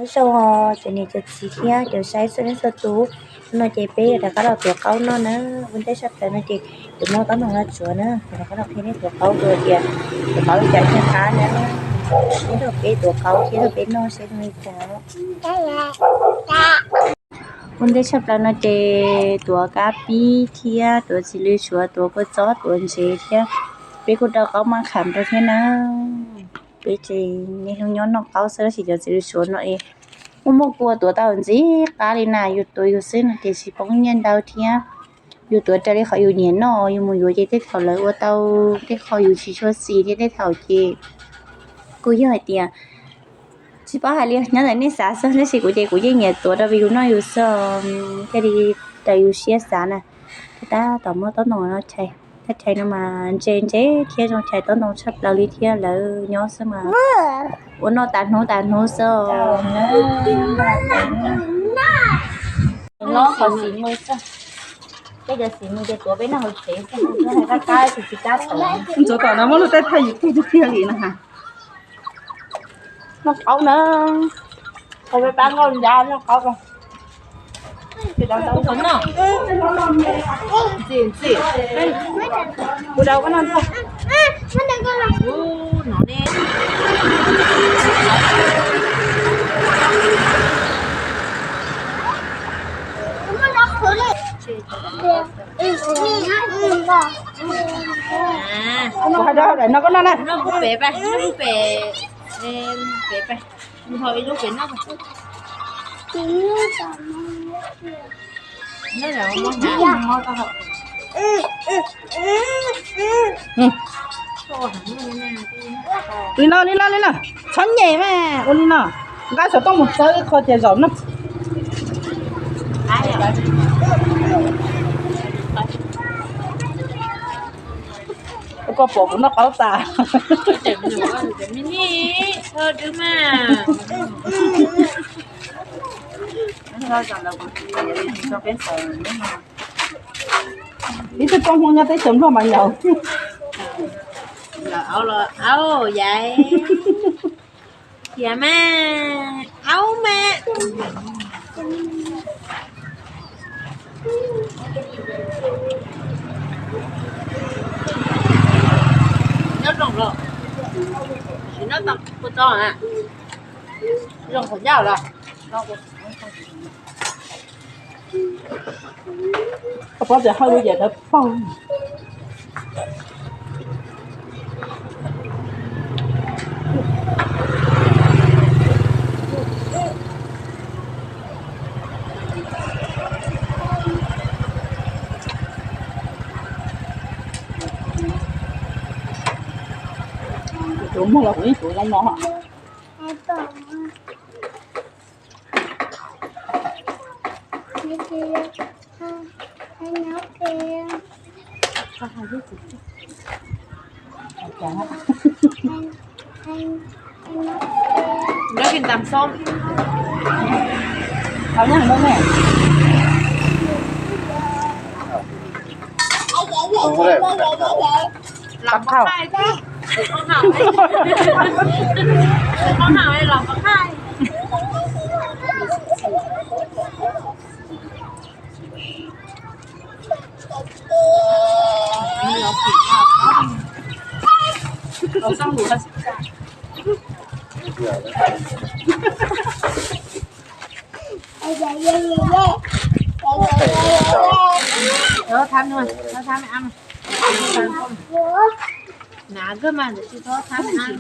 Nyob zoo cov niam cov txiv thiab cov saib txhua leej txhua tus, no ces peb yuav rov qab los tuav qaub noj na. Ua ntej tshaj plaws no ces yuav muab taub noog no tsuav na, rov qab los qhia nej tuav qaub dua tias tuav qaub li cas thiaj qab na. Nyob rau peb tuav qaub thiab rau peb noj seb zoo li cas. Ua ntej tshaj plaws no ces tuav kab pib thiab tuav txiv lws suav, tuav kua txob, tuav ntsev thiab peb kuj rau qaub maj kham rau thiab na. Peb ces niaj hnub nyob noj qaub xwb tab sis cov txiv lws suav no es muaj muaj kua tuav tau ntxim qab li na, yus tuav yus xwb no ces tsis poob nyiaj ntau thiab. Yus tuav raws li qhov yus nyiam noj, yus mus yuav ces tej thaum lawv ua tau tej qho yus tsis tshua xis thiab tej thaum ces kuj yog hais tias tsis paub hais li, nyob ntawm nej xav xwb, tab sis kuv ces kuv yeej nyiam tuav rau yus noj yus xwb, thiaj li raws yus siab xav na. Thiab tab tom muab taub noog no chais, tab chais no mas ntse ntse thiab zoo chais taub noog tshaj plaws li thiab, lawv nyob xwb mas ua noj tas hnub tas hnub xwb. Lob qhov xis mws xwb, tej cov xis mws ces tuav peb noj hauv tsev xwb, qab qab tsis tsis kab tau. Ntxuav tom no muab lub taub thaj yus tug tiag tiag li na ha. Noj qaub na, qhov peb pab nkauj ncav noj qaub. Ntxim ntxim, kuv rau koj noj ntag. Ub, no ne. Kuv hais rau daim no koj noj na. Noj pem pais, noj pem, pem pais, noj ib lub pem noj. Li no li no li no, txhob nyem mas ua li no, nqa xov tooj mus txawb ib qho ces zaum noj. Koj pom kuv noj qaub tas. Ib tug poj Hmoob nyob teb chaws Nplog mas nyaum. Aub los aub yaiv, tias mas aub mas. Nyob zoo los, sim no tau kua txob, zoo qhov ncauj los. Koj paub tias hawj lub yam dawb paug. Tus muag los kuv yeej tuav zoo no. Nhớ cái tầm xóm. Lòng có hai chứ. Không hỏng đấy. Không hỏng đấy, lòng có hai. Cho thắm thôi, cho thắm ăn. Nà gab mas ntsis tau thắm ăn.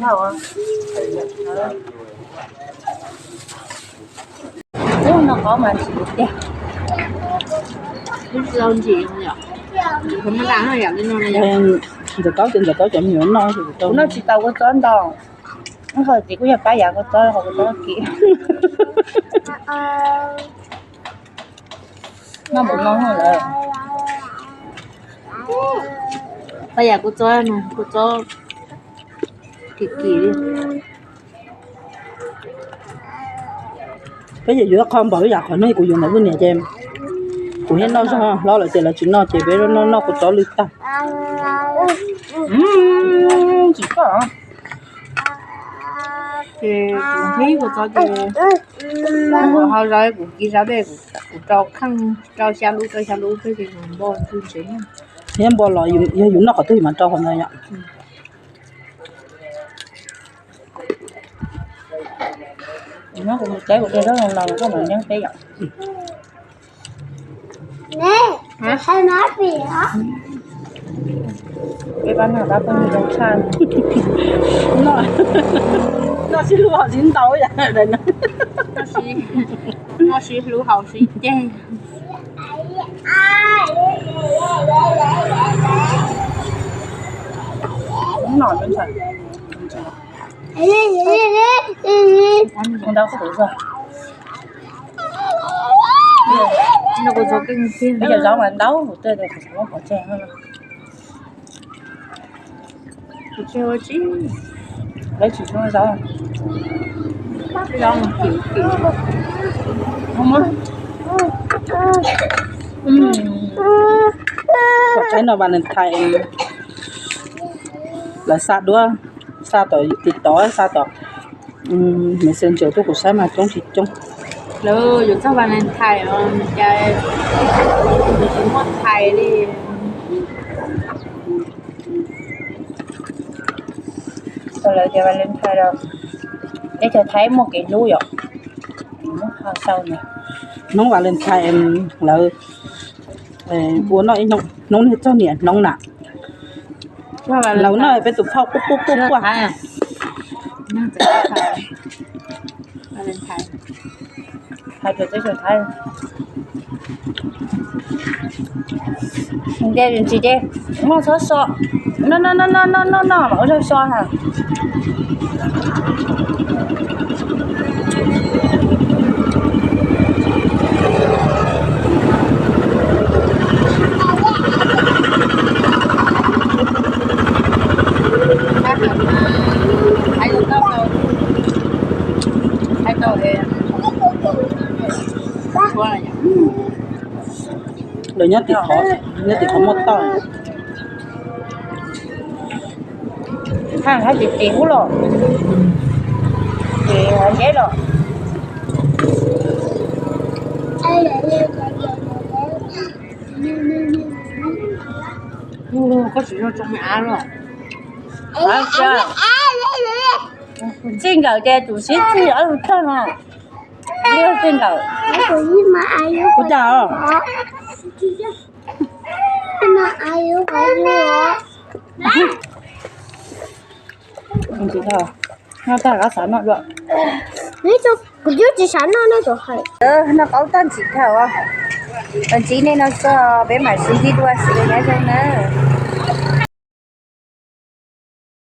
Ub, noj qaub mas ntsim tiag. Ntxim tau ntsim yom. Ntxim tau ntxim tau cov me nyuam noj. Kuv noj tsis tau kua txob ntau. Ub, qhov txiv kuj yog pab yav kua txob, qhov kua txob kim. Noj npaum no lawm. Pab yav kua txob no, kua txob kim kim li. Peb yuav yuav qho npaum ib yam qhov no kuv yuav ntawm Vwj niam ces kuv yeej noj zog, hlob lawm ces lawv tsis noj ces peb noj noj kua txob lwj tag. Tsis koj. Ces kuv nqhis kuv txob ces kuv ho zov, kuv kis zov dej, kuv rau kheej, rau xya lub, rau xya lub peb ces kuv npo ntxwg ntsev. Thiab npo los yog yus noj qhov twg yus mam rau qhov ntawd yom. Nyob kuv mus teb kuv tej zaub los koj mam nyob peb yom. Peb pab noj pab pheej zoo tshaj. Noj sib hlub haus sib ntau yam. Noj sib hlub haus sib ceg. Ntau qhov zog. Peb cov zaub mas ntau, kuv tej kuv xav muab pov tseg. Kuv tseg ua tsi, lawv tsis muaj zaub. Zaub kim kim. Pom tsaib no Valentine, lawv xa duab, xa tom TikTok, xa tom Messenger tuaj kuv saib mas coob tsis coob. Lawv yuav txog Valentine os, cas tsis muaj Thaib li. Lawv tias Valentine los teb chaws Thaib muaj kev hlub yom. Hnub Valentine lawv ua noj ib hnub, hnub niag txog niam hnub na. Lawv noj peb tus phauj quj quj quj quaj. Nte tsis nte, noj txhob so, noj noj noj noj noj noj mam ua zog so ha. Lawv nyob tim qhov, nyob tim qhov muaj toj. Haj hab tis tis ub los, tis zeb los. Koj tsis zoo tsoo me ab los? Txij nkawm ces tus sib txig ob lub tag no. Txij nkawm. Kuv cas os? Noj tag koj xav noj dua. Kuv twb tsis xav noj no tus hais. Noj qaub tag ntxiv dhau. Ntxiv nej no xwb, peb mam sib ntsib dua, sawv daws nyob zoo na.